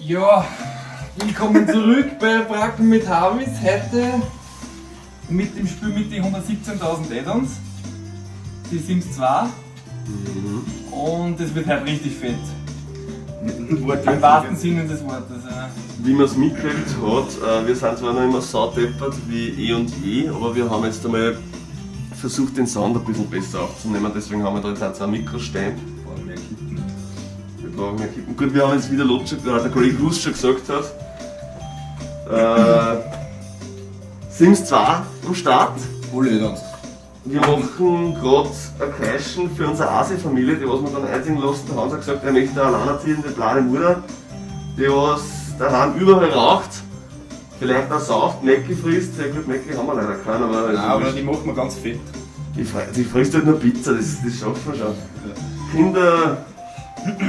Ja, willkommen zurück bei Bracken mit Harvis. Heute mit dem Spiel mit den 117.000 Add-ons. Die Sims 2. Und es wird halt richtig fett. Im wahrsten Sinne des Wortes. Ja. Wie man es mitgekriegt hat, wir sind zwar noch immer saudeppert wie eh und je, aber wir haben jetzt einmal versucht, den Sound ein bisschen besser aufzunehmen, deswegen haben wir da jetzt auch zwei Mikros stehen. Brauchen mehr Kippen. Wir brauchen mehr Kippen. Gut, wir haben jetzt wieder Lotsch, der Kollege Russ schon gesagt hat. Sims 2 am Start. Alle Add-ons. Wir machen gerade ein Kreischen für unsere Asi-Familie, die was wir dann einziehen lassen. Der Hans hat gesagt, er möchte eine alleinerziehende blade Mutter, die was daheim überall raucht, vielleicht auch sauft, Mäcki frisst. Ja gut, Mäcki haben wir leider keinen, aber, Nein, aber die macht man ganz fett. die frisst halt nur Pizza, das schaffen wir schon. Kinder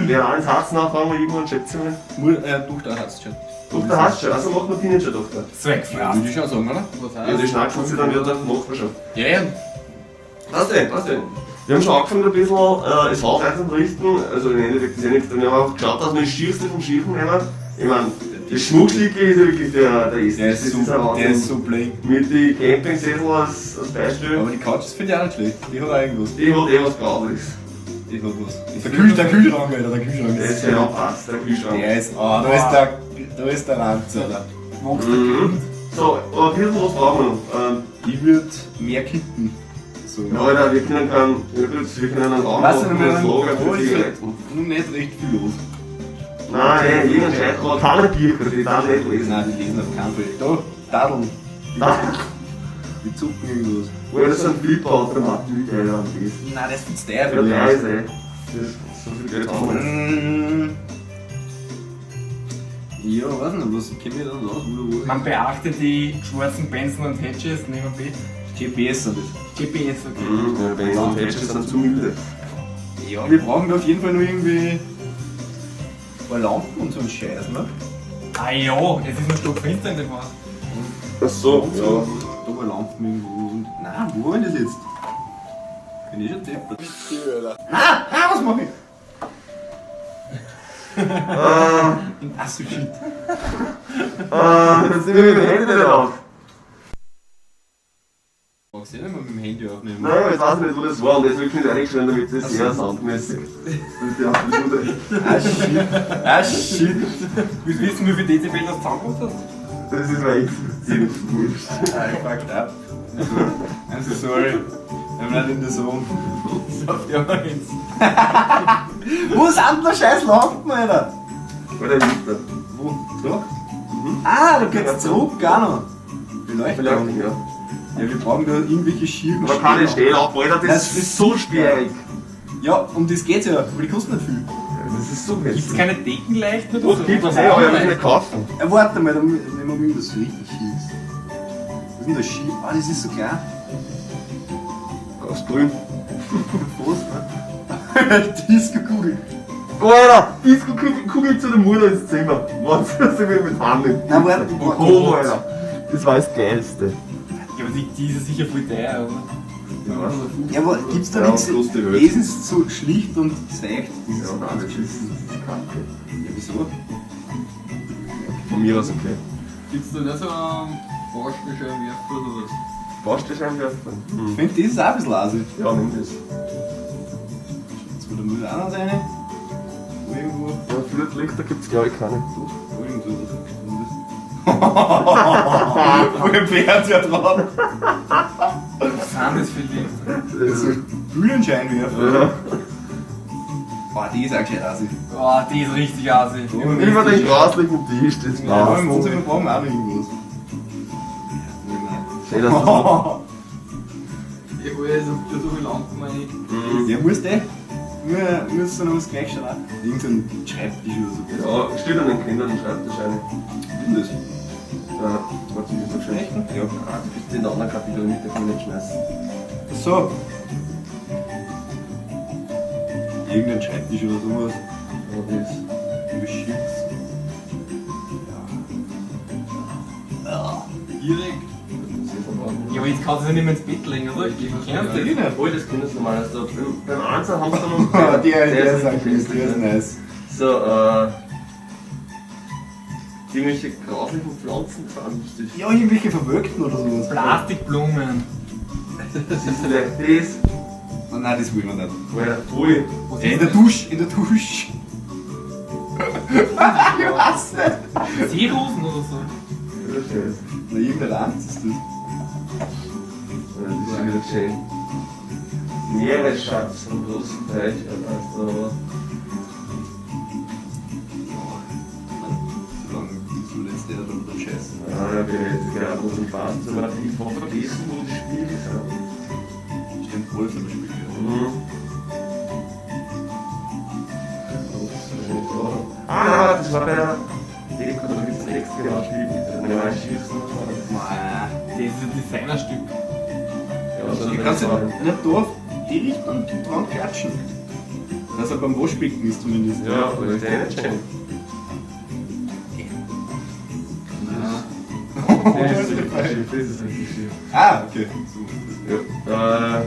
werden auch ins Herzen anfangen, irgendwann, schätze ich mal. Tochter hat's schon. Tochter hast schon, also machen wir Teenager-Tochter. So ein Gefraß. Würde ich schon sagen, oder? Was Ja, die heißt? schnackseln sie dann wieder, machen wir schon. Ja, ja. Passt eh, passt eh. Wir haben schon angefangen ein bisschen das Haus einzurichten, also im Endeffekt ist eh nichts, wir haben auch geschaut, dass wir das Schierste vom Schiefen nehmen. Ich meine, das Schmuckschlicke ist ja wirklich der Esstisch, Der ist das so, ist ein der Wahnsinn. ist so blank. Mit den Campingsessel als Beispiel, Aber die Couch finde ich auch nicht schlecht. Die hat auch irgendwas. die hat eh was Grauliches. Die hat was. Der Kühlschrank, Alter, der Kühlschrank Der ist ja passt, der Kühlschrank. Der ist, oh, da ist der Ranz, Alter. Magst du Mhm. So, aber ein bisschen was brauchen wir noch. Ich würd mehr kippen. So. Ja, Alter, wir können keinen, ja gut, wir können einen Raum Weißt du, machen, das Lager da für ist halt Zigaretten. noch nicht recht viel los. Nein, ey, irgendein Scheiß, aber keine Bücher, die darf ich nicht lesen. Nein, die lesen auf keinen Fall. Da, Dadeln. Nein. Die zucken irgendwas. Oder das sind Flipperautomaten, wie geil an das. Nein, das findest du Ja, teuer der ist ey. Das ist so viel Geld haben wir nicht. Ja, weiß nicht, was kennen wir dann aus? Wo, Man beachte die schwarzen Benson und Hedges neben dem Bett. GPS sind das. GPS, okay. Mhm, ja, Benson und Hedges sind zu milde. Ja, wir brauchen da auf jeden Fall nur irgendwie ein paar Lampen und so einen Scheiß, ne? Ah ja, es ist noch stockfinster in dem Haus. Ach so, ja. Da paar Lampen irgendwo und. Nein, wo war denn das jetzt? Bin ich schon deppert. Ah, ah, was mach ich? Ach so, shit. Jetzt nehmen wir mit dem Handy nicht auf. Magst du eh nicht mal mit dem Handy aufnehmen? Nein, aber ich weiß nicht, wo das war und deswegen bin ich reingeschrieben, damit das sehr soundmäßig. Das ist die Amplitude. Ah, shit. Ah, shit. Willst du wissen, wie viel Dezibel das zusammengebracht hast? Das ist mir echt ziemlich wurscht. I fucked up. I'm so sorry. I'm not in the zone. Auf die Eins. Wo sind denn scheiß Lampen, Alter? Oder Lichter. Wo? Da? Ah, da geht's zurück, gar noch. Beleuchtung. Vielleicht, ja. Ja, wir brauchen da irgendwelche schieren Aber keine Stehlampe, Alter, das Das ist so sperrig. Ja, um das geht's ja, aber die kosten nicht viel. Das ist so Gibt's hässlich. keine Deckenleuchten oder so? Doch, gibt's eh, aber ich will nicht kaufen. Ja, warte mal, dann nehmen wir irgendwas richtig Schiefes. Was ist denn das Schief? Ah, das ist so klar. Aus grün. Was? Disco-Kugel. Alter, Disco-Kugel zu der Mutter ins Zimmer. Was das ich mit Hand. Nein, warte, Oh, oh, Alter. Das war das Geilste. Ja, aber die ist ja sicher voll teuer, oder? Ja, aber gibt's da Ja, nichts? bloß die Welt. Das ist so schlicht und seicht. Dieses Ja, nein, das ist kacke. Ja, wieso? Von mir aus okay. Gibt's da nicht so einen Baustellenscheinwerfer oder was? Baustellscheinwerfer? Ich finde, das ist auch ein bisschen assi. Ja, nimm das. Jetzt wo der Müll auch noch rein. Wo irgendwo. Ja, Flutlichter gibt's glaube ich keine. Wo irgendwo was. Wo im Fernseher dran. Was sind das für Lichter? Das ist Bühnenscheinwerfer. ja. Boah, die ist auch gescheit assi. Oh, die ist richtig assi. Über den grauslichen Tisch, das Ja, passt. im Wohnzimmer brauchen wir auch noch irgendwas. Schön, dass du Ich hol jetzt da so viele Lampen rein. Mhm. Ja, muss der. Nur, muss so noch was gleich schauen. Irgendein Schreibtisch oder so. Ja, steht an den Kindern den Schreibtisch eine. Was ist denn Ja, warte, ich muss noch das? schön. Ja. Ah, du bist in der anderen Kategorie mit, da kann ich nicht schmeißen. Ach so. Irgendein Schreibtisch oder sowas. Ja, das. Irgendwas Schicks. Ja. Direkt. Das ist aber Ja, aber jetzt kannst du sie nicht mehr ins Bett legen, oder? Kennst du das? nicht. Obwohl, das können sie normal. Also, beim Einser haben sie dann noch. Der ist auch richtig der ist hässlich, nice. So, Irgendwelche grauslichen Pflanzen, das war lustig. Ja, irgendwelche Verwölkten oder sowas. Plastikblumen. Das ist vielleicht das. Nein, nein, das will man nicht. Alter, pfui. Was In ist der Dusche, in der Dusche. Ich weiß nicht. Seerosen oder so? Das ist scheiße. Na, irgendein Lanz ist das. Ja, das ist schon wieder schön. Meeresschatz am großen Teich, Alter, oder was? Solange bis zum letzten Jahr dann scheißen. Ah, ja, wir hätten gerade noch ein Spaß zu machen. Ich hab vergessen, wo die Spiele sind. Stimmt, Wolf im Spiel. Ja. Mhm. Ah, das war bei der. Da gibt es ein extra Spiel. Ja, schießen. Das ist ein Designerstück. Ja, Du kannst ja nicht da auf die Richtung dran klatschen. Dass er beim Waschbecken ist zumindest. Ja, aber ist der nicht schön. Das ist richtig schief, das ist richtig schief. Ah, okay. So. Ja,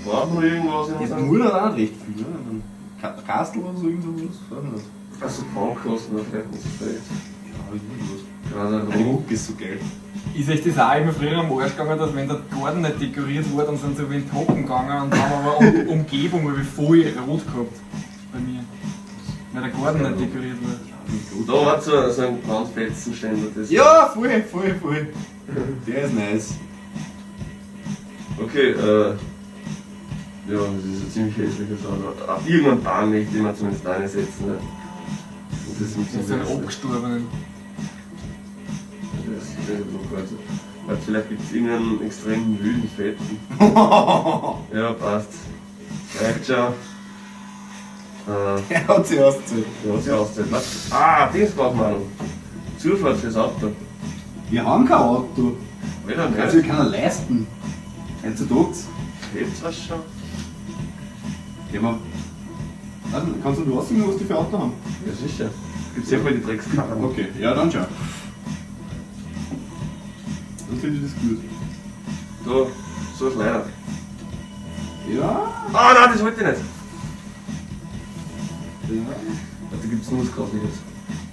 brauchen wir irgendwas in Jetzt unserem. Mur hat auch nicht recht viel, ne? Kastel oder so, irgend sowas. Weiß nicht. Also Baumkosten vielleicht nicht so schlecht. Ja, irgendwas. Gerade Die rum. Muck ist so geil. Ist euch das auch immer früher am Arsch gegangen, dass wenn der Garten nicht dekoriert wurde, dann sind sie über den Token gegangen und haben aber Umgebung irgendwie voll rot gehabt. Bei mir. Weil der Garten nicht dekoriert wurde. Da hat so ein Brandfetzenständer. Das. Ja, voll, voll, voll. Der ist nice. Okay, ja, das ist ein ziemlich hässliches Auto. Auf irgendeinen Baum möchte ich mir zumindest eine setzen. Ne? Und das ist Das ist ein abgestorbenen. Das ist so also. Weil vielleicht gibt es irgendeinen extrem wüden Fetten. Ja, passt. Reicht schon. Der hat sich ausgezahlt. Ja, hat sich ausgezahlt. Was? Ah, das brauchen wir auch noch. Zufahrt fürs Auto. Wir haben kein Auto. Alter, Kann sich ne? keiner leisten. Heutzutage. Hebt's was schon? Ja, aber. Weiß nicht, kannst du rausfinden, was die für Auto haben? Ja, sicher. Gibt's ja voll die Dreckskarren. Okay, ja, dann schau. Dann finde ich das gut. Da, so ein Schleider. Ja. Ah, nein, das wollte ich nicht. Ja. Da gibt's nur was Grausliches.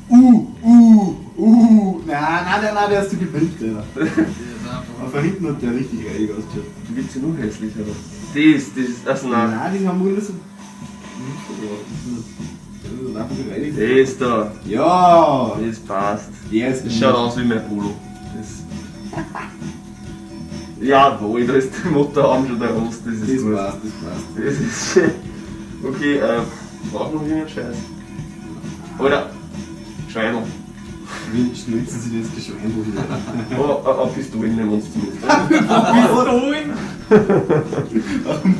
Nein, nein, nein, nein, der ist zu gebildet, Alter. Der ist einfach. Aber von hinten hat der richtig reinig ausgeschaut. Da gibt's ja nur hässlich, oder? Das ist, also nein. Nein, die haben wohl so. Nicht so drauf. Das ist einfach gereinigt. Das da, Ja! das passt. Der ist Das schaut aus wie mein Polo. Das. Jawohl, da ist der Motorraum schon der Rost, das ist Das gut. passt, das passt. Das ist schön. Okay, brauchen wir noch irgendeinen Scheiß? Oder Schweinel. Wie schnitzen sie das Geschwein hier? Oh, eine Pistole nehmen wir uns zumindest. Pistolen!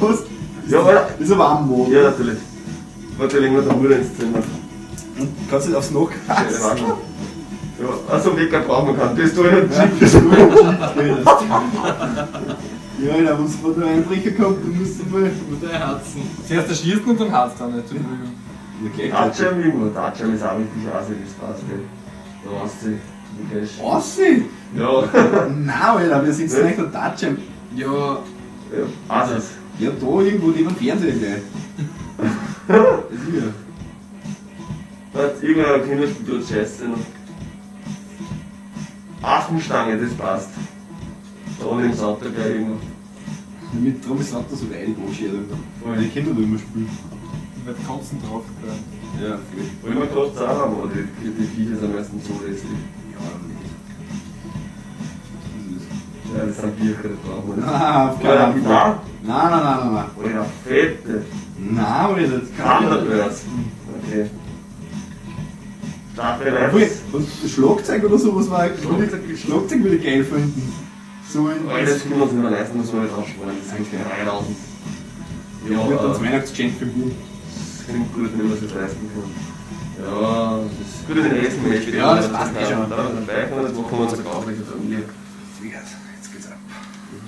Was? Ja, Alter. Das ist aber auch ein Mod. Ja, natürlich. Warte, legen wir den Bruder ins Zimmer. Und kannst du das aufs Noch? Schöne Wagen. Ja, also Wecker brauchen wir keinen. Pistole und Jeep. Ja, Alter, wenn es von der Einbrecher kommt, dann musst du mal. Mit der Herzen. Zuerst erschießen und dann hart's dann, Entschuldigung. Ja, gleich. Tatscham irgendwo. Tatscham ist auch richtig assi, das passt nicht. Da hast du die Cash. Ossi? Ja. Nein, Alter, wir sind nicht der Tatscham. Ja, Ja, Asis. Ja, da irgendwo neben dem Fernseher gleich. Das ist ja. Hat irgendein Kinderspiel tut Scheiße noch. Affenstange, das passt. Da neben das Auto gleich irgendwo. Mit drum ist das Auto so reinig angeschert. Weil die Kinder da immer spielen. Ich werd kotzen drauf. gell. Ja, vielleicht. Wollen wir kurz auch haben, aber die Viecher sind meistens so hässlich. Ja, nicht. Das ist es. Ja, das sind Viecher, das brauchen wir nicht. Nein, auf Oder keinen Fall. Gitarre? Nein, nein, nein, nein, Oder Fette. nein. Nein, Alter, das kann ich nicht. Thunderbirds. Okay. Staffel Obwohl, 1. was, Schlagzeug oder sowas war Schlagzeug. Schlagzeug würde ich geil finden. So in. Alter, das können wir uns nicht mehr leisten, muss man halt aufsparen. Das sind Okay. 3000. Ja, wird dann Ja, zum Weihnachtsgeschenk für den Bub. das klingt gut, wenn man sich das leisten kann. Ja, das ist gut, den Rest möchte ich. Ja, das passt eh schon. Da speichern, das machen wir unsere grausliche Familie. Jetzt geht's ab.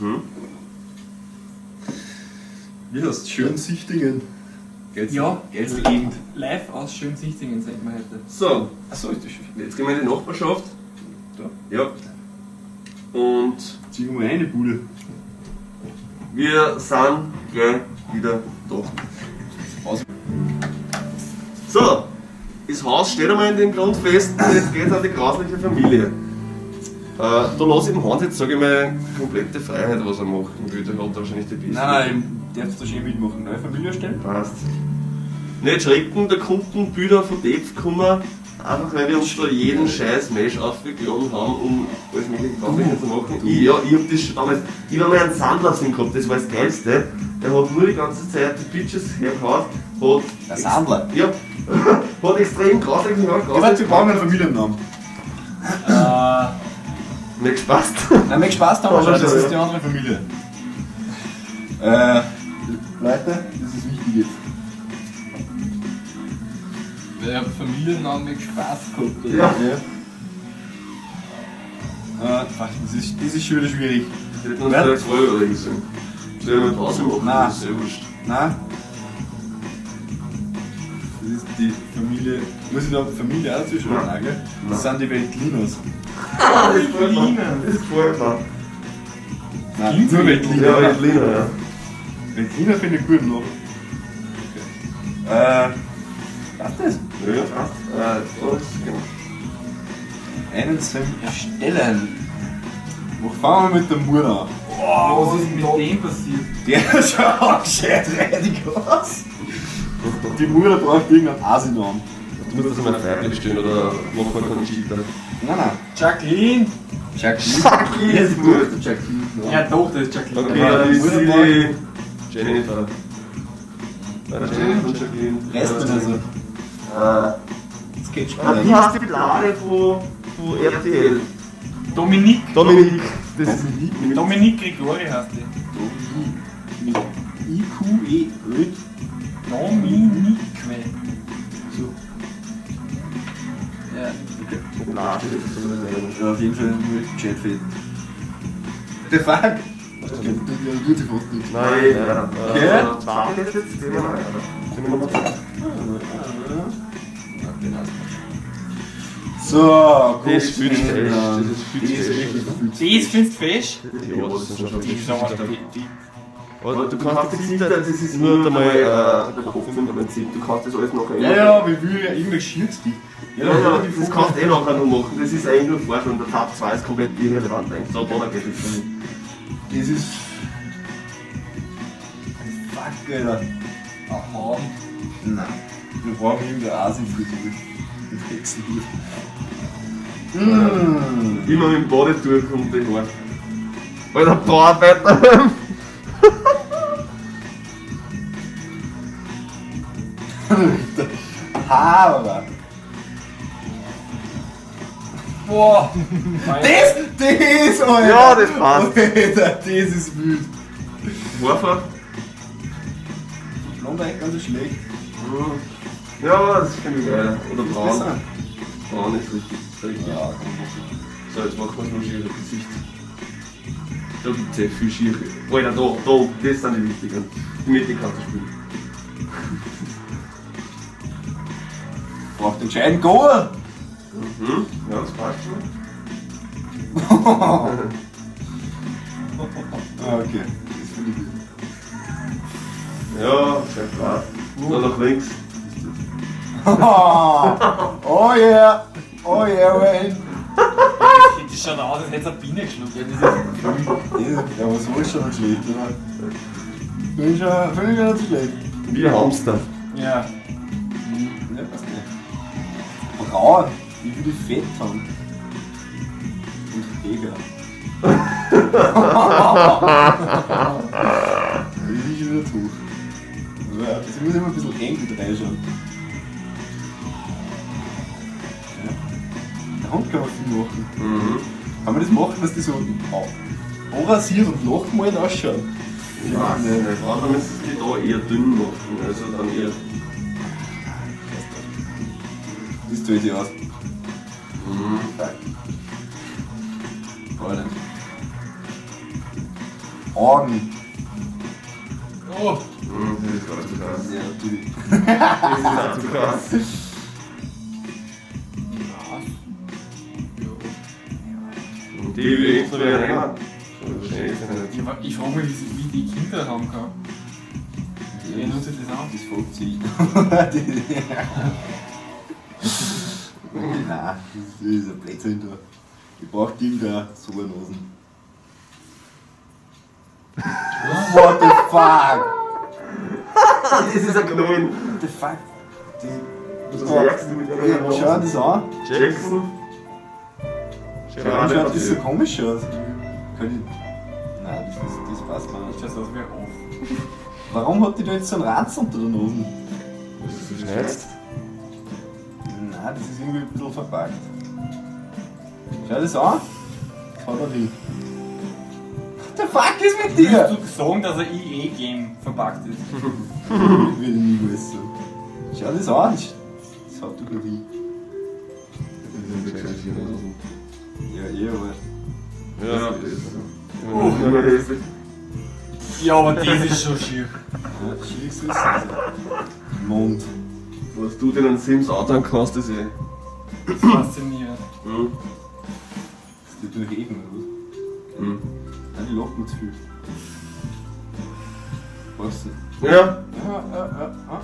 Mhm. Wie heißt Schönsichtingen? Geilste, Ja. Geilste Gegend. Live aus Schönsichtingen senden wir heute. So, Achso, ist das schon. jetzt gehen wir in die Nachbarschaft. Da. Ja. Und Ziehen wir mal eine Bude. wir sind gleich wieder da. Aus. So, Das Haus steht einmal in dem Grund fest und jetzt geht's an die grausliche Familie. Da lasse ich dem Hans jetzt, sage ich mal, komplette Freiheit, was er machen will. Der hat da wahrscheinlich die besten. Nein, nein, ich darf da schon mitmachen. Neue Familie erstellen? Passt. Nicht schrecken, da kommen Bilder von Depf gekommen, einfach weil wir uns da jeden scheiß Mesh aufgeladen haben, um alles mögliche Grausliche zu machen. Ich, ja, ich hab das schon damals, ich hab mal einen Sandler gehabt, das war das Geilste. Der hat nur die ganze Zeit die Bitches hergehauen, hat... Der Sandler? Ja, hat extrem grauslich gemacht. Ich weiß, wir brauchen einen Familiennamen. Nicht Spaß. Nein, mir Spaß haben wir schon, das ist die andere Familie. Leute, das ist wichtig jetzt. Weil ich hab Familiennamen mit Spaß gehabt. Oder? Ja. Ja. Das ist schon wieder schwierig. Ich hätte uns vielleicht zwei überlegen sollen. Soll ich mal Pause machen? Nein. Das ist ja wurscht. Nein. Das ist die Familie. Muss ich da Familie auch dazu schreiben? Nein, gell? Das sind die Veltliners. Das gefällt mir. Das gefällt mir. Nein, nur Veltliner. Ja, Veltliner, ja. Veltliner finde ich gut noch. Okay. Passt das? Ja, passt. Das, genau. Einen Sim erstellen. Wo fangen wir mit der Mutter an? Oh, was ist denn mit dem passiert? Der schaut gescheit reidig aus. Die Mutter braucht irgendeinen Asinamen. Du musst das in meiner Seite stehen oder mach mal keinen Cheater. Nein, nein. Jacqueline! Jacqueline. Jacqueline ist gut. Jacqueline. Ja doch, das ist Jacqueline. Okay, Aber dann ist Mutter sie Jennifer. Jennifer und Jacqueline. Rest also. Sketch. Wie heißt die Blade von RTL? Dominique. Dominique. Das ist Dominique. Dominique Grigori heißt die. Dominique. Mit I Q E Ö. Dominique. So. Ja. Okay. Blade. Ja, auf jeden Fall nur gescheit fett. The fuck? Okay, das tut sich fast nichts. Nein, nein. Okay. Warte jetzt, sehen wir mal. Sind wir noch So, Das ist viel zu fest. Das ist viel Das zu ist fest. wirklich viel zu Das findest du fest? Ja, das ist schon Die sagen wir, die. Aber du kannst die Gesichter, das ist nur einmal der Kopf im Prinzip. Du kannst das alles nachher Ja, ja, wir will ja irgendwas schießt die. Ja, ja, das kannst du eh nachher noch machen. Das ist eigentlich nur Vorschau. Der Tab 2 ist komplett irrelevant eigentlich. So, da geht es nicht. Das ist. Fuck, Alter. Aha. Nein. Wir brauchen irgendeine Asi-Frisur. Mit Hexenhut. Mm. Immer mit dem Body durch und die Haare. Alter, Bauarbeiter! Haare. Boah! Das, Alter! Ja, das passt. Alter, das ist wild. Haarfarbe? Blond eigentlich ganz so schlecht. Ja, das finde ich geil. Oder Ist braun. besser. Braun ist richtig. Richtig. Ja, kann man machen. So, jetzt machen wir es nur schier das Gesicht. Da gibt es eh viel schier. Alter, da, das sind die wichtigen. Die mit kannst du spielen. Braucht den gescheiten Goal! Mhm, ja, das passt schon. Okay, das finde ich gut. Ja, sehr klar. Nur nach links. Oh yeah! Oh yeah, Wayne! Das schaut aus, als hätte es eine Biene geschluckt. Ja, das ist Ja, aber so ist schon nicht schlecht, oder? Finde ich schon nicht so schlecht. Wie ein Hamster. Ja. Ja, passt nicht. Braun! Ich will die fett haben. Und Heger. Das ist schon wieder zu hoch. Ja, das muss immer ein bisschen eng mit reinschauen. Ja. Der Hund kann man viel machen. Mhm. Kann man das machen, dass die so anrasiert und nachgemalt ausschauen? Ich weiß nicht. Ja, dann müsstest du die da eher dünn machen. Also dann eher. Das tue ich aus. Mhm. Fuck. Voll nicht. Augen. Oh! Mhm, das ist gar zu krass. Ja, natürlich. Das ist auch zu krass. Und die will ich jetzt noch wieder rein. Ich frage mich, wie die Kinder haben kann. Wer nutzt das an? Das folgt sich. Nein, das ist ein Blödsinn da. Ich brauch irgendeine so eine Nosen. What the fuck? Das ist ein Knollen. What the fuck? Die, Was merkst du mit ja, deiner schau das an. Jackson. Warum schaut das so komisch aus? Kann ich. Nein, das passt mir nicht. Das schaut aus wie ein Off. Warum hat die da jetzt so einen Ranz unter der Nase? Was ist das? Nein, das ist irgendwie ein bisschen verpackt. Schau das an. Das hat er nicht. What the fuck ist mit dir? Willst du sagen, dass er EA-Game verpackt ist? Würde ich nie wissen. Schau das an. Das hat doch nicht. Ja, eh, aber. Ja, das ist. Immer hässlich. Ja, aber das ist schon schier. Ja, schier ist es. Also. Mond. Was du dir an Sims antan kannst, ist eh. Das ist faszinierend. Mhm. Das tut durch eben, oder was? Mhm. Nein, die lachen zu viel. Was? Ja. Ja, ja, ja.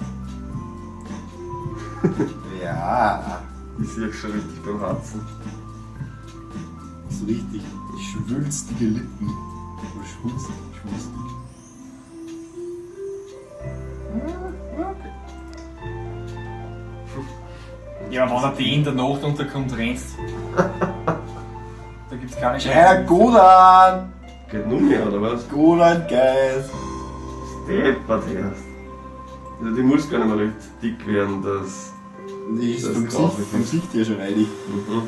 Ja. Ich sehe schon richtig beim Harzen. So richtig schwülstige Lippen. Oder schwulstig, schwulstig. Ja, wenn er die in der Nacht unterkommt, rennst. Da gibt's keine Gescheiter Godan! Geht nur mehr, oder was? Godan, Guys! Deppert erst. Also die muss gar nicht mehr recht dick werden, dass. Die ist Das vom ist traurig. Gesicht, vom Gesicht her schon reidig. Mhm.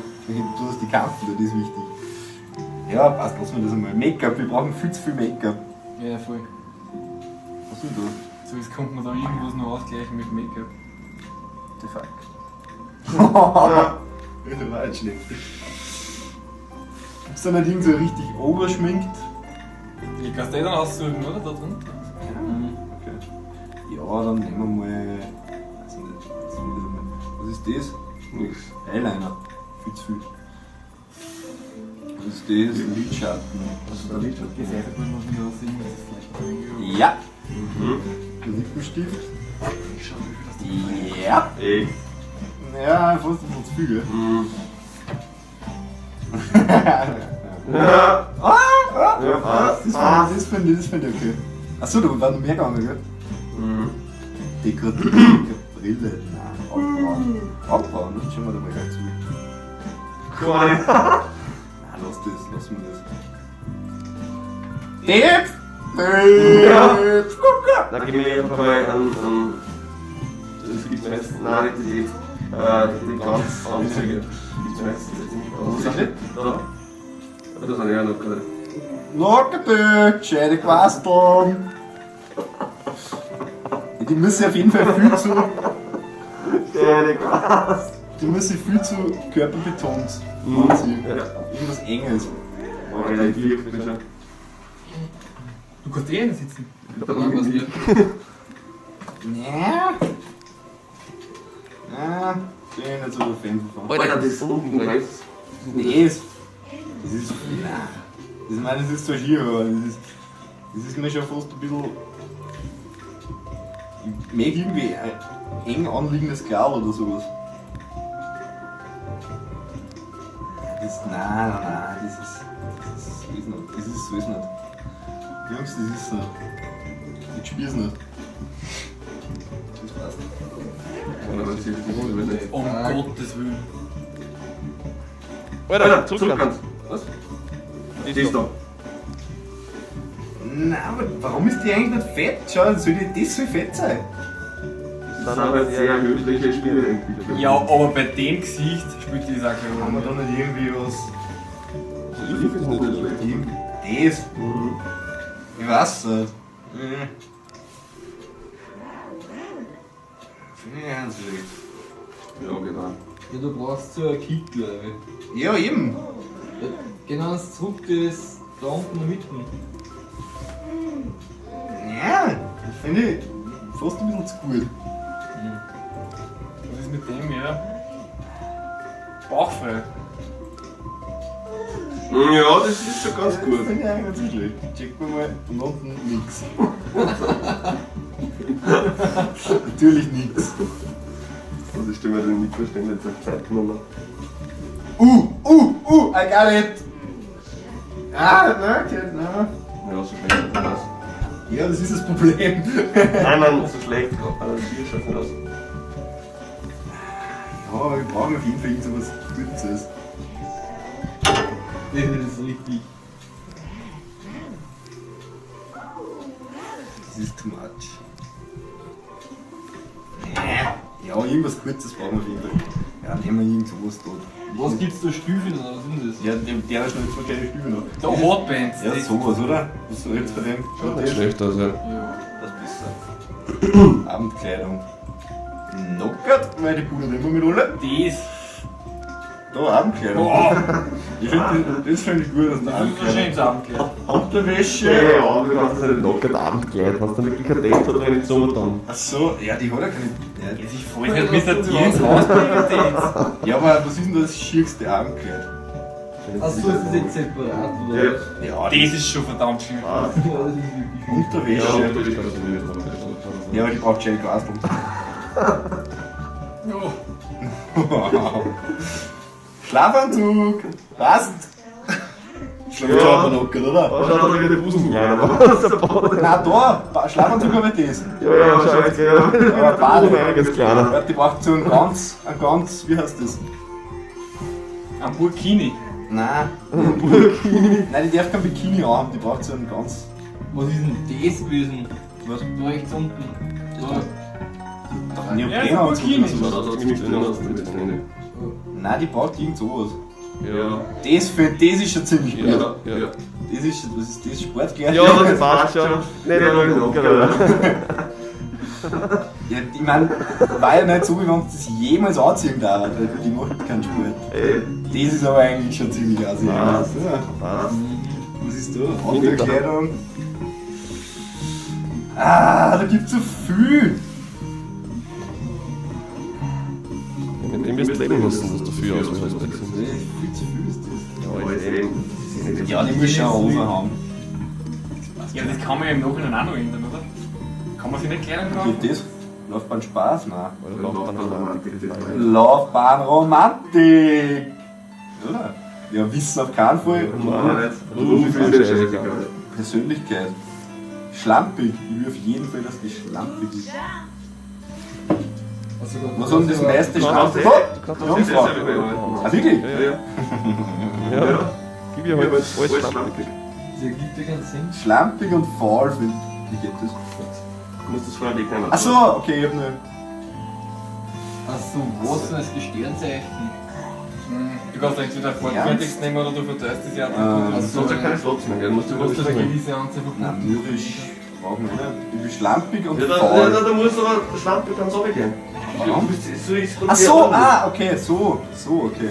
Du hast die Kanten, das ist wichtig. Ja, passt, lassen wir das einmal. Make-up, wir brauchen viel zu viel Make-up. Ja, voll. Was ist denn da? So, jetzt kommt man da irgendwas noch ausgleichen mit Make-up. The fuck? Das war jetzt schlecht. Gibt's da nicht irgend so richtig oberschminkt? Die kannst du eh dann aussuchen, oder? Da drunter. Mhm. Okay. Ja, dann nehmen wir mal. Weiß ich nicht. Was will ich mal? Was ist das? Nix. Eyeliner. Viel zu viel. Was ist das? Lidschatten. Was ist da liegt? Das Eisenbahn muss man da sehen, das ist vielleicht Ja. Mhm. Lippenstift. Ich schau, wie viel das Ja. Ey. Ja, fast ein bisschen zu viel, gell? Mhm. Ja. Ah, ah, Ja, passt. Das finde ich, das find ich okay. Achso, da war noch mehr gegangen, gell? Mhm. Dekorative Brille. Nein, Augenbrauen. Augenbrauen, ne? Schauen wir da mal gleich zu. Cool. Nein, lass das, lass mir das. Depp! Depp! Guck mal! Da gib mir einfach mal einen. Das gibt meistens. Nein, nicht die. Die ganz Anzüge. Gibt's meistens ziemlich aus. Da. Das sind ja noch gerade. Lockerdö, gescheite Quasteln! Die müssen auf jeden Fall viel zu. Geile Glas. Die müssen viel zu körperbetont anziehen. Ja. Irgendwas Enges. Alter, ich lieb mich schon. Du kannst eh einen sitzen. Nee. Ah, bin ich nicht so der Fan davon. Alter, das ist unten rechts. Nee, das ist. Nein. Das, ich meine, das ist zwar schier, aber das ist mir schon fast ein bisschen. Ich mag irgendwie ein eng anliegendes Kleid oder sowas. Das, nein, nein, nein, das ist. Das ist, so ist nicht. Das ist so ist nicht. Jungs, das ist nicht. Ich spür's nicht. Das passt. Oder was ist das? Um Gottes Willen. Alter, zurück ganz. Was? Die ist da. Nein, aber warum ist die eigentlich nicht fett? Schau, soll die, das soll fett sein? Das sind halt sehr höfliche Spieleentwickler. Ja, aber bei dem Gesicht spielt die Sache Haben wir da nicht irgendwie was. Ich finde es nicht schlecht. Irgend- Das? Ich weiß nicht. Mhm. Finde ich ganz schlecht. Ja, genau. Ja, du brauchst so ein Kit, glaube ich. Ja, eben. Ja, genau, das zurück, das da unten in der Mitte. Ja, das finde ich fast ein bisschen zu gut. Was ist mit dem, ja? Bauchfrei. Ja, das ist schon ganz Das gut. finde ich eigentlich nicht so schlecht. Checken wir mal. Und unten nix. Natürlich nix. Also ich stelle mir den Mikroständer jetzt auf Zeit genommen. I got it! Ah, nein, okay, nein. Ja, so schlecht schaut das aus. Ja, das ist das Problem. Nein, nein, so schlecht. Also hier schaut nicht aus. Ja, aber wir brauchen auf jeden Fall irgend sowas Kurzes. Das ist richtig. Das ist too much. Ja, irgendwas Kurzes brauchen wir auf jeden Fall. Ja, nehmen wir irgend sowas dort. Was gibt's da Stiefeln oder was ist denn das? Ja, der schnell zwar keine Stimme noch. Der Hotbands. Ja, sowas, oder? Was soll jetzt bei dem? Schaut nicht schlecht aus, ja. Ja. Das ist besser. Abendkleidung. Knockert, weil die pudert immer mit alle. Das. Da, Abendkleidung. Boah, Ich finde, das finde ich gut, dass das der ist so schön Abendkleidung. ins Abendkleid. Unterwäsche. Ja, ja, du kannst das nicht locker Abendkleid. Hast du wirklich kein Date oder wenn ich Sommer dann? Ach so, ja, die hat ja keine. Ja, Ja, sich voll nicht mit der Tier ins Haus bringen, das. ja, aber was ist denn das schierste Abendkleid? Achso, ist das jetzt separat, oder? Ja. Ja, die Das ist schon verdammt schön. Ja, das ist wirklich schön. Unterwäsche. Ja, natürlich kannst du nicht. Ja, aber die braucht Jelly Glasl. Ja. Schlafanzug! Passt! Schlafanzug Ja. hat man locker, oder? Oh, schau, da geht der Busen kleiner. Nein, da! Schlafanzug habe ich das. Ja, ja, schau jetzt, ja. Aber Bade. Einiges kleiner. Ja, die braucht so einen ganz, wie heißt das? Ein Burkini. Nein. Burkini. Nein, die darf kein Bikini anhaben, die braucht so einen ganz. Was ist denn das gewesen? Was? Da rechts unten. Da. Doch, Ja, Neoprenanzug so ein oder sowas. Da ziemlich dünn aus, das ist nicht. Nein, die braucht irgend sowas. Ja. Das ist schon ziemlich gut. Ja, ja. Das ist, was ist das? Sportkleid? Ja, das passt schon. Nicht einmal locker. Ja, ich meine, war ja nicht so, wie wenn uns das jemals anziehen darf, weil die macht keinen Sport. Ey, Das ist aber eigentlich schon ziemlich assi. Passt. Ja. passt. Was ist da? Unterkleidung. Ah, da gibt's so viel. Mit dem wirst du leben müssen, dass du viel auswählst. Das ist viel zu viel ist das. Ja, ist eh. Ja, die muss schon eine Hose haben. Ja, das kann man ja im Nachhinein auch noch ändern, oder? Kann man sich nicht Kleidung kaufen? Geht das? Laufbahn Spaß? Nein. Laufbahn-Romantik. Laufbahn Romantik! Oder? Ja, Wissen auf keinen Fall. Beruf ist ja scheißegal. Persönlichkeit. Schlampig. Ich will auf jeden Fall, dass die schlampig ist. Also, Was hat denn das meiste Kannst Schlampig? du- Oh, Jungfrau. Ah, wirklich? Ja, ja. Ja, gib ihr halt alles schlampig. Das ergibt ja keinen Sinn. Schlampig und faul, finde ich. Wie geht das? Du musst das vorher wegnehmen. Ach so, okay, ich hab nur. Achso, was denn das Sternzeichen? Du kannst entweder vorgefertigt nehmen oder du verteilst das ja. Ähm, Du hast ja keine Slots mehr, gell? Du musst Du hast ja eine gewisse Anzahl von Nein, Punkten. mürrisch brauchen wir nicht. Ich will schlampig und Ja, da, faul. da, da musst du aber schlampig ganz runtergehen. Warum? Du bist- So ist Ach so, ah, okay, so, so, okay.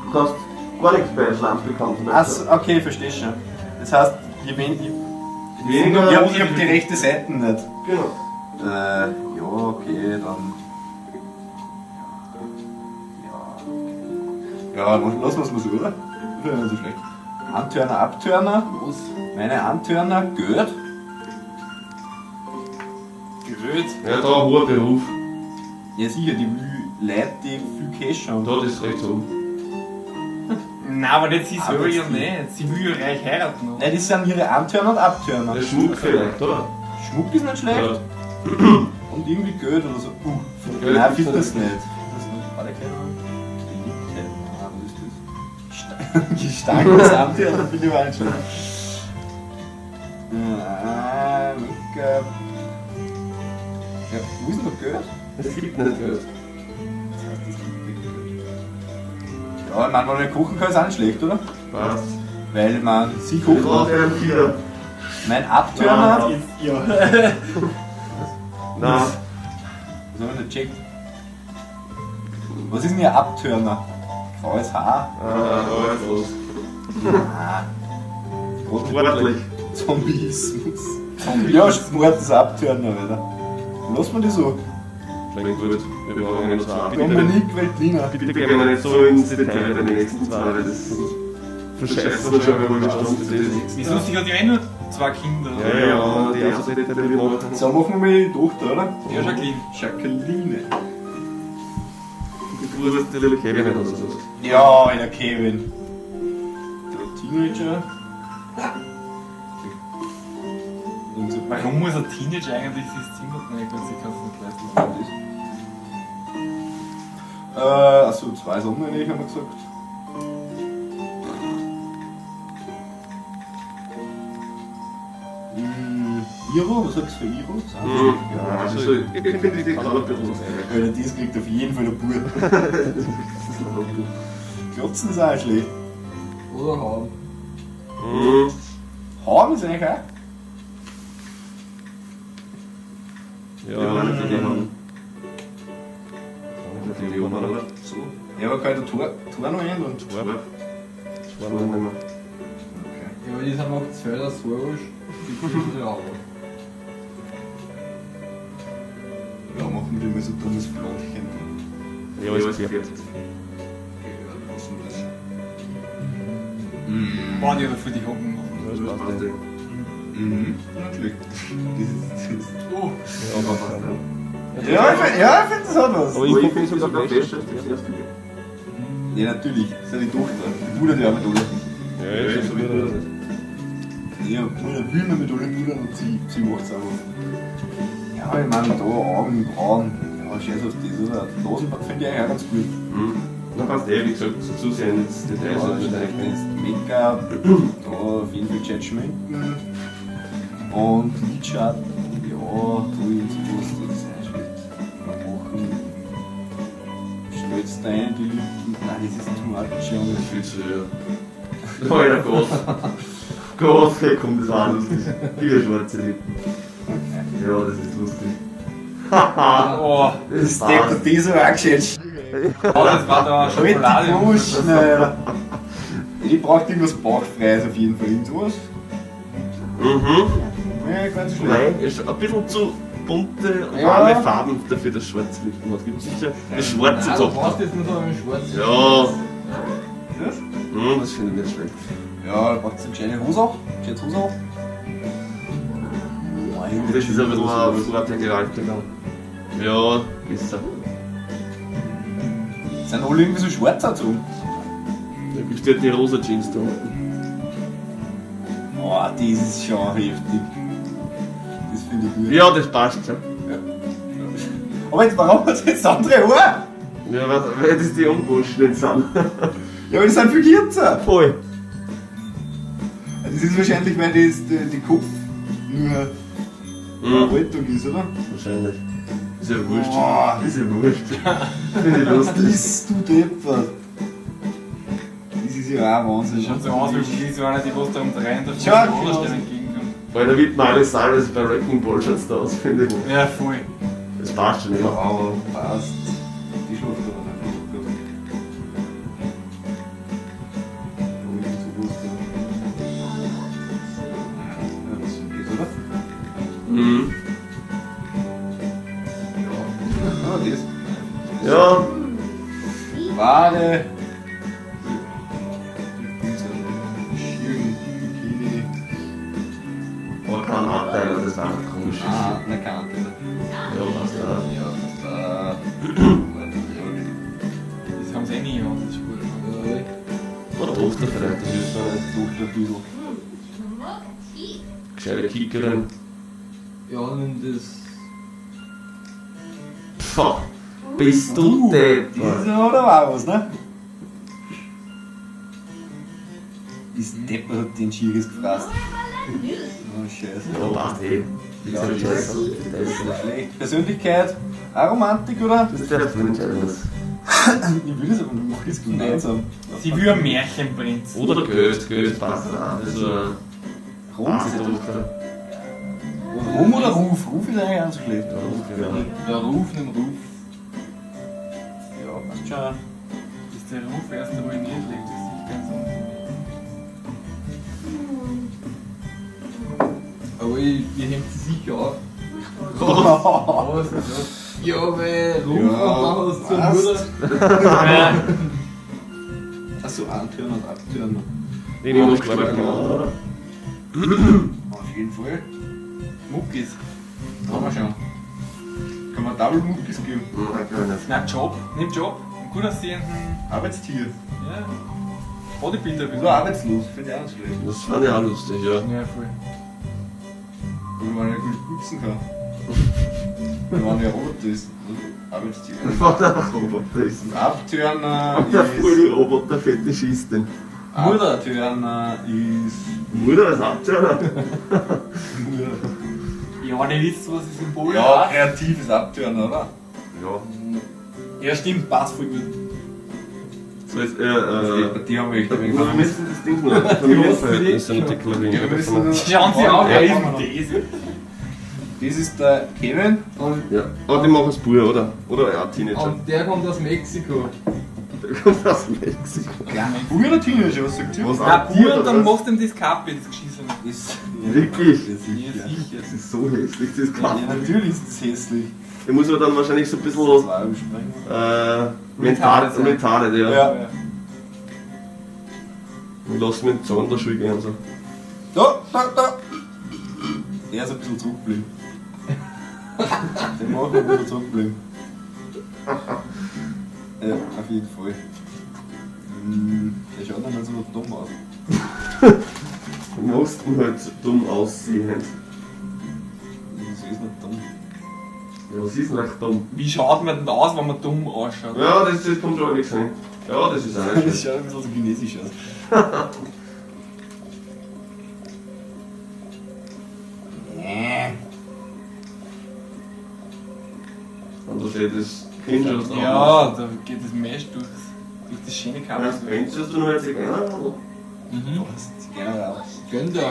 Du kannst gar nichts bei schlampig kaufen. Ach so, okay, verstehe schon. Das heißt, je weniger. Weniger. Ich hab die rechte Seite nicht. Genau. Ja, okay, dann. Ja. Ja, lassen wir es mal so, oder? Das wäre nicht so schlecht. Antörner, Abtörner. Was? Meine Antörner, Geld. Gerät. Ja, da ein hoher Beruf. Ja, sicher, die will Leute, die viel Cash haben. Da das ist rechts oben. Nein, aber nicht sie selber ja Arbeitsteam. nicht. Sie will ja reich heiraten. Oder? Nein, das sind ihre Antörner und Abtörner. Der Schmuck vielleicht, oder? Schmuck ist nicht schlecht. Ja. Und irgendwie Geld oder so. Geld Nein, gibt's finde das nicht. nicht. Das nicht. Badekleidung? Beliebtheit. Ah, was ist das? Gestank des Abenteuers, finde ich auch nicht schlecht. Ah, Make-up. Ja, wo ist denn noch Geld? Es gibt nicht Geld. Das heißt, es gibt wirklich Geld. Ja, ich meine, wenn man kochen kann, ist auch nicht schlecht, oder? Passt. Weil man sie Ich kocht. brauche einen Vierer. Mein Abtörner. Ja. Nein. Was haben wir nicht gecheckt? Was ist denn ihr Abtörner? Graues Haar? Ah, da ist los. Ah. Sportlich. Zombiismus. Ja, Sport ist Abtörner, Alter. Lass mal die so. Klingt gut. Wir brauchen noch zwei. Bitte, Dominik Veltliner. bitte gehen wir nicht so ins Detail bei den nächsten zwei, weil das verscheißen wir schon, wenn wir eine Stunde das ist. Wieso? Sie hat ja eh nur zwei Kinder. Ja, ja, die erste Detail die wir machen. So, machen wir mal die Tochter, oder? Ja, Jacqueline. Jacqueline. Bub ist natürlich Kevin oder so. Ja, Alter, Kevin. Der Teenager. Und so. Warum muss ein Teenager eigentlich sich das Zimmer nehmen, wenn sie kann es nicht leisten? Achso, zwei Sommer nicht, haben wir gesagt. Iro, was sagst du für Iro? Mhm. Ja, also, ich finde die kann ein bisschen was Alter, das kriegt auf jeden Fall der Bub. Klotzen ist auch schlecht. Oder haben. Mhm. Haben ist eigentlich auch. Ja, ja, nicht die haben. Nicht die haben, oder? So. Ja, aber kann ich da Tor noch ändern? Zwei. Zwei nehmen wir. Okay. Ja, aber die sind auch zwei der Sorgisch. Die kriegen sie auch. Ja, machen wir mal so dummes Blondchen. Ja, ist gefärbt. Was denn das? Boah, die hat für die Hocken. Das passt ja. Mhm. Natürlich. Das ist, Oh, ja, ich find, ja, ich finde, das hat was. Aber ich finde sogar besser als das erste. Ja, natürlich. Das ist ja die Tochter. Die Bruder, die auch mit alle. Ja, ist so gut. Ja, Bruder will man mit allen Brüdern und sie macht's einfach. Ja, ich meine, da Augen, Brauen. Ja, scheiß auf das, oder? Nasenbart finde ich eigentlich auch ganz gut. Mhm. Na passt eh, wie gesagt, so zu sehr in das Detail Ja, sollte das man eigentlich ist Make-up, da auf jeden Fall gescheit schminken. Und Lidschatten, ja, da irgend sowas, das ist auch schlecht. Mal machen. Stellst rein die Lippen. Nein, das ist too much, Junge. nicht. Viel zu, ja. Alter Gott. Gott, hey, komm, das war lustig. Viele schwarze Lippen. Ja, das ist lustig. oh. Das Das Depp, das ist aber auch gescheit. Oh, das war da Schokolade. Halt die Buschen, Alter. Ich brauche irgendwas Bauchfreies auf jeden Fall. Irgendwas. Mhm. Ja, ganz schlecht. Nein, ist ein bisschen zu bunte, Ja. warme Farben dafür, dass schwarze Lippen hat. Gibt sicher eine schwarze Nein, du Tochter. brauchst jetzt nur so einen schwarzen. Ja. Das? Mhm, das finde ich nicht schlecht. Ja, da braucht es eine gescheite Hose auch. Gescheite Hose auch. Nein, Das ist ein bisschen ein Vorteil. Ja, besser. Sind alle irgendwie so schwarz angezogen? Da gibt's ja die rosa Jeans da unten. Oh, das ist schon heftig. Das finde ich gut. Ja, das passt schon. Aber jetzt, warum hat jetzt andere Haare? Ja, was, weil das die ungewaschenen sind. Ja, aber die sind viel kürzer. Voll. Das ist wahrscheinlich, weil das, die Kopf nur Mhm. Haltung ist, oder? Wahrscheinlich. Ist ja wurscht. Boah. Ist ja wurscht. Finde ich lustig. Bist du deppert. Das ist ja auch Wahnsinn. Schaut so aus, wie so einer, die was da um drei in der Früh Schau, Schokolade entgegenkommt. Weil da wird Miley Cyrus bei Wrecking Ball schaut's da aus, finde ich. Ja, voll. Das passt schon Ja, immer. aber passt. Die schläft aber nicht gut. Da irgend sowas da. Ja, das geht, oder? Mhm. Ja, das. Ja, Ware. Schieren Bikini. aber kein Anteil, das ist einfach komisch. Ah, na kein Anteil. Ja, passt auch. Ja, das da. Das haben sie eh nie gemacht, das ist gut. Oder Tochter vielleicht, das ist so eine Tochter ein bisschen. gescheite Kickerin. Ja, nimm das. Pfff, bist du Das deppert. ist aber auch was, ne? Ist deppert hat den Schiris gefressen. Oh, scheiße. Ja, passt eh. Ja, Das ist das das ist nicht schlecht. Persönlichkeit, Aromantik, oder? Das darfst du nicht entscheiden. das. Ich will das aber, wir machen das gemeinsam. Sie will ein Märchenprinz. Oder Geld, Geld passt auch. Das ist so eine Rum? Tochter. Rum oder Ruf? Ruf ist eigentlich auch so schlecht. Ja, Ruf, ja. Der Ruf, nimm Ruf. Ja, passt schon. Ist der Ruf erst ruiniert, legt es sich ganz unten. Aber ich, die hängt sie sicher auf. Was ist das? Ja, weil Ruf Ja, und dann was zur passt. Mutter. Achso, antören und abtören. Den nehmen wir gleich mal. Auf jeden Fall. Muckis. Haben wir schon. Kann man Double Muckis geben? Nein, kann ich nicht. Na, Job. Nimm Job. gut aussehenden Arbeitstier. ja, Bodybuilder. Wieso arbeitslos? Finde ich auch nicht schlecht. Das fand ich auch lustig, ja. Ja, voll. Weil man ja gut pupsen kann. Wenn man ja Roboter ist. oder? Arbeitstier. War der Roboter ist. Und Abtörner Der ist. voll Roboter-Fetischistin. Mutter. Abtörner ist. Mutter ist Abtörner. Ja, der wisst, was das Symbol Ja, war. kreatives Abtörner, oder? Ja. Ja, stimmt, passt voll gut. So jetzt, Die haben wir echt ein wenig wir müssen das Ding noch. Familienverhältnisse noch deklarieren. Ja, wir müssen noch- Schauen Sie an, wer Ja. ist denn das? Das ist der Kevin. Und, Ja, aber die machen es Bruder, oder? Oder ja, Teenager. und der kommt aus Mexiko. Der kommt aus Mexiko. Ja, Bub oder Teenager, was sagt ihr? Was Na, adoptiert, Bur, oder dann was? macht ihm das Kappe, das Geschissene. Ist, Wirklich? Ja, sicher. Ja, sicher. Das ist so hässlich, das Ja, Kappe. natürlich ist das hässlich. Der muss aber dann wahrscheinlich so ein bisschen Zwei besprechen. mental, Retarded sein. retarded, ja. Ja. Und lass mich in die Sonderschule gehen und so. Da, da, da. Der ist ein bisschen zurückgeblieben. Den machen wir ein bisschen zurückgeblieben. Ja, auf jeden Fall. Der schaut noch nicht so dumm aus. Du musst ihn halt dumm aussehen. Das ist nicht dumm. Ja, was ist denn echt dumm? Wie schaut man denn da aus, wenn man dumm ausschaut? Ja, das kommt schon nichts hin. Ja, das ist auch nicht Das schlecht. schaut ein bisschen so chinesisch aus. Nee. Und da steht das Kind schon drauf. Ja, da geht das Mesh durch das schöne Kappe. Ja, Kennst du noch jetzt Zigeuner? Oder? Mhm. Das ist generell. Gönnt ihr. Ja,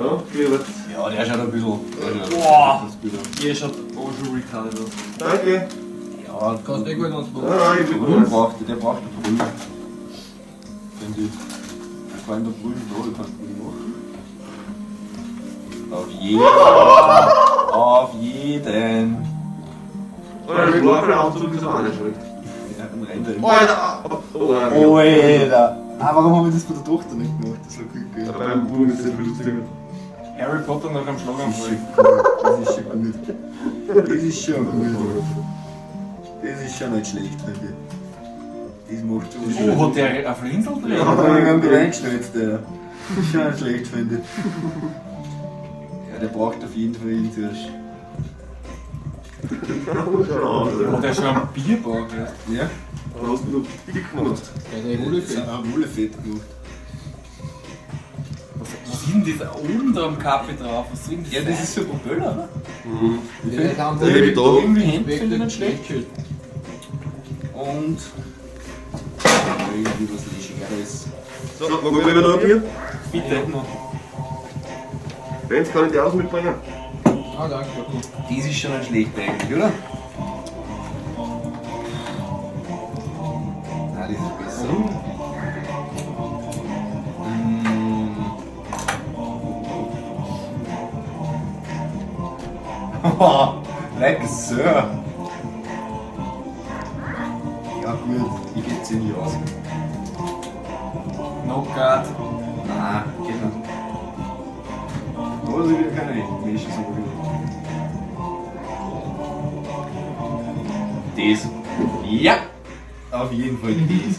okay, gut. Ja, der schaut ein bisschen. Der schaut Boah. ein bisschen. Ihr schaut auch schon retarded aus. Danke. Ja, Kannst eh gut ans Ah, ich bin Brühl gut. braucht der braucht einen Brühl. Finde ich. Vor allem der Brühl da, du kannst Brühl machen. Auf jeden. Auf jeden. Oder der Schlafanzug ist auch nicht schlecht. Ja, ein Renner. Alter! Oh, nein. Alter. Ah, warum haben wir das bei der Tochter nicht gemacht? Das war gut, gell? Beim Buben ist das viel lustiger. Harry Potter nach einem Schlaganfall. Das ist schon gut. Das ist schon gut. Das ist schon nicht schlecht, finde ich. Das macht schon Oh, hat der ein Flinsel drin? Ja, ich hab mich reingeschnitzt, Alter. Das ist schon nicht schlecht, finde ich. Ja, der braucht auf jeden Fall ihn zuerst. Hat der schon einen Bierbauch erst? Ja? Was hast du dick gemacht? Ja, der Wohle Das ist ein Wohlefett gemacht. Was ist denn das oben da am Kappe drauf? Was soll denn das Ja, das ist so ein Propeller, oder? Mhm. Der haben Der lebt da. Irgendwie Hände finde ich nicht schlecht. Und irgendwie was Legeres. So, wollen wir noch ein Bier? Bitte. Benz, kann ich dir auch mitbringen? Ah, danke. Das ist schon nicht schlecht eigentlich, oder? Nein, das ist besser. Mm. Like a Sir. Ja gut, ich geh 10 Jahre aus. No God. Nein, geht nicht. Da ist wieder keine Menschen so gut. Das. Ja! Auf jeden Fall das.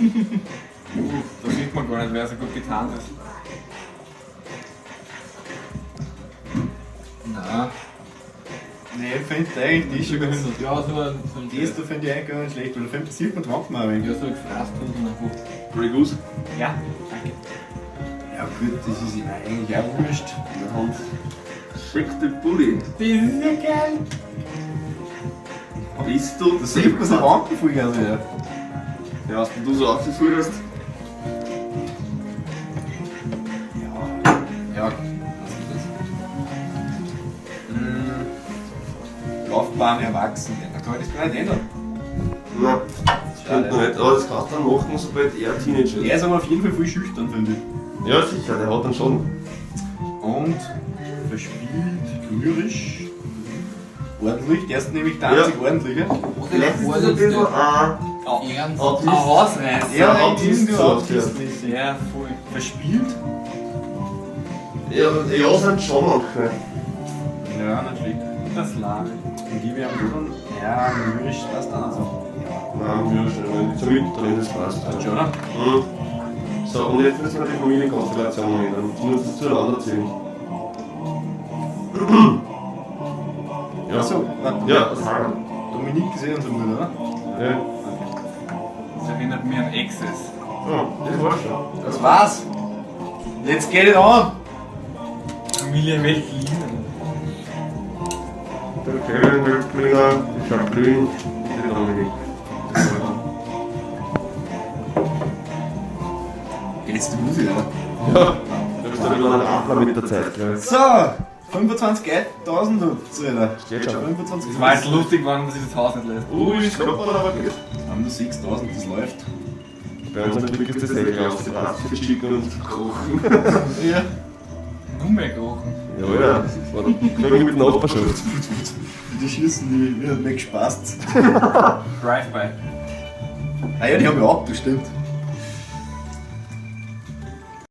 Da sieht man gar nicht, wer so gut getan ist. Nein. Nee, ich finde eigentlich die schon ganz. Ja, so ein. So ein Das da finde ich eigentlich gar nicht schlecht, weil da find- sieht man die Wampen auch ein wenig. Ja, so ein Gefraßhosen einfach. Grey Goose. Ja, danke. Ja gut, das ist ja eigentlich auch wurscht. In der Hand. Schick den Bulli. Das ist ja geil. Bist du Da sieht man so Wampen voll gerne. Ja. Ja, was du so aufgeführt hast. Ja, was ist das? Laufbahn erwachsen. Da kann ich das gar nicht ändern. Nein, das könnte man nicht. Aber das kannst du dann machen, sobald er Teenager ist. Er ist aber auf jeden Fall voll schüchtern, finde ich. Ja, sicher, der hat dann schon. Und verspielt, lyrisch, ordentlich. Der ist nämlich der Ja. einzig ordentliche. Vielleicht ist das ein bisschen ein Ernst. Autist. Ein Hausreißer. Ja, Autist irgendwie so, autistmäßig. Ja, voll. Verspielt? Ja, ja, sind schon manche. Ja, natürlich. Das Lage. Dann gebe ich am dann. Ja, Mürrisch passt dann also. Nein, Mürrisch, nicht. So mittendrin, das passt. Passt schon, oder? Mhm. So, und jetzt müssen wir die Familienkonstellation ändern. Du musst es zueinander ziehen. Ja. Achso, warte. Ja. Dominique ist eh unsere Mutter, oder? Ja. Das erinnert mich an Access. Ja, das war's schon. Das war's. Let's get it on! Familie Weltlinen. Der Kevin Weltlinger, die Jacqueline, die Dominik. Geilste Musik, oder? Ja, du bist ein bisschen ein Adler mit der Zeit, glaub ich. So, 25.000 habt ihr, Alter. Steht schon. 25.000. Es war jetzt lustig, wenn man sich das Haus nicht lässt. Ui, ist knapp, aber geht. Haben nur 6.000, das läuft. Bei unserem Glück ist das eh gleich aus. Die Plastik schicken und kochen. Ja. Nur mehr gerochen. Ja, Alter. Kriegen mit Nachbarschaft. Die schießen, die, die hat nicht gespaßt. Drive-by. Ah ja, die haben ja Auto, stimmt.